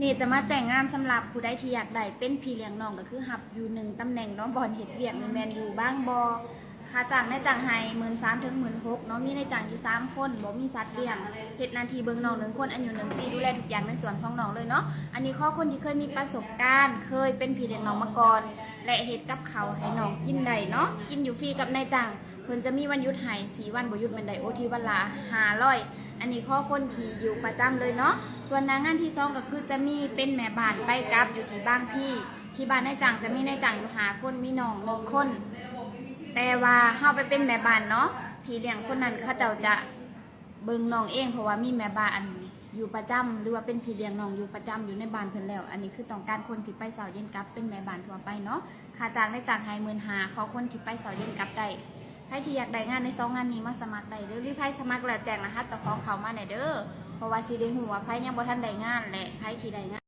ນີ້ຈະມາແຈ້ງງານສຳລັບຜູ້ໃດທີ່ຢາກໄດ້ເປັນພີ່ລ້ຽງນ້ອງ ກໍຄືຮັບຢູ່ໜຶ່ງຕຳແໜ່ງເນາະ, ບ່ອນເຮັດວຽກນີ້ແມ່ນຢູ່ບາງບໍ່. ຄ່າຈ້າງນາຍຈ້າງໃຫ້ໝື່ນສາມເຖິງໝື່ນຫົກເນາະ, ມີນາຍຈ້າງຢູ່ສາມຄົນ, ບໍ່ມີສັດລ້ຽງ, ເຮັດໜ້າທີ່ເບິ່ງນ້ອງໜຶ່ງຄົນ, ອາຍຸໜຶ່ງປີ, ດູແລທຸກຢ່າງໃນສ່ວນຂອງນ້ອງເລີຍເນາະ. ອັນນີ້ຂໍຄົນທີ່ເຄີຍມີປະສົບການ, ເຄີຍເປັນພີ່ລ້ຽງນ້ອງມາກ່ອນ ແລະເຮັດກັບເຂົ້າໃຫ້ນ້ອງກິນໄດ້ເນາະ, ກິນຢູ່ຟຣີກັບນາຍຈ້າງ. ເພິ່ນຈະມີວັນຢຸດໃຫ້ສີ່ວັນ, ບໍ່ຢຸດແມ່ນໄດ້ໂອທີວັນລະຫ້າຮ້ອຍ. ອັນນີ້ຂໍຄົນທີ່ຢູ່ປະຈຳເລີຍເນາະ. ສ່ວນໜ້າງານທີສອງກໍຄືຈະມີເປັນແມ່ບ້ານໄປກັບຢູ່ທີ່ບາງພີ. ທີ່ບ້ານນາຍຈ້າງຈະມີນາຍຈ້າງຢູ່ຫ້າຄົນ, ມີນ້ອງໜຶ່ງຄົນ. ແຕ່ວ່າເຮົາໄປເປັນແມ່ບ້ານເນາະ, ພີ່ລ້ຽງຄົນນັ້ນເຂົາເຈົ້າຈະເບິ່ງນ້ອງເອງ, ເພາະວ່າມີແມ່ບ້ານຢູ່ປະຈຳ ຫຼືວ່າເປັນພີ່ລ້ຽງນ້ອງຢູ່ປະຈຳຢູ່ໃນບ້ານເພິ່ນແລ້ວ. ອັນນີ້ຄືຕ້ອງການຄົນທີ່ໄປເຊົ້າເຢັນກັບ, ເປັນແມ່ບ້ານທົ່ວໄປເນາະ. ຄ່າຈ້າງນາຍຈ້າງໃຫ້ໝື່ນຫ້າ, ຂໍຄົນທີ່ໄປເຊົ້າເຢັນກັບໄດ້. ໃຜທີ່ຢາກໄດ້ງານໃນສອງງານນີ້ມາສະໝັກໄດ້ເດີ, ຫຼືໃຜສະໝັກແລ້ວແຈ້ງລະຫັດເຈົ້າຂອງເຂົ້າມາແດ່ເດີ, ເພາະວ່າຊິໄດ້ຮູ້ວ່າໃຜຍັງບໍ່ທັນໄດ້ງານ ແລະໃຜທີ່ໄດ້ງານ.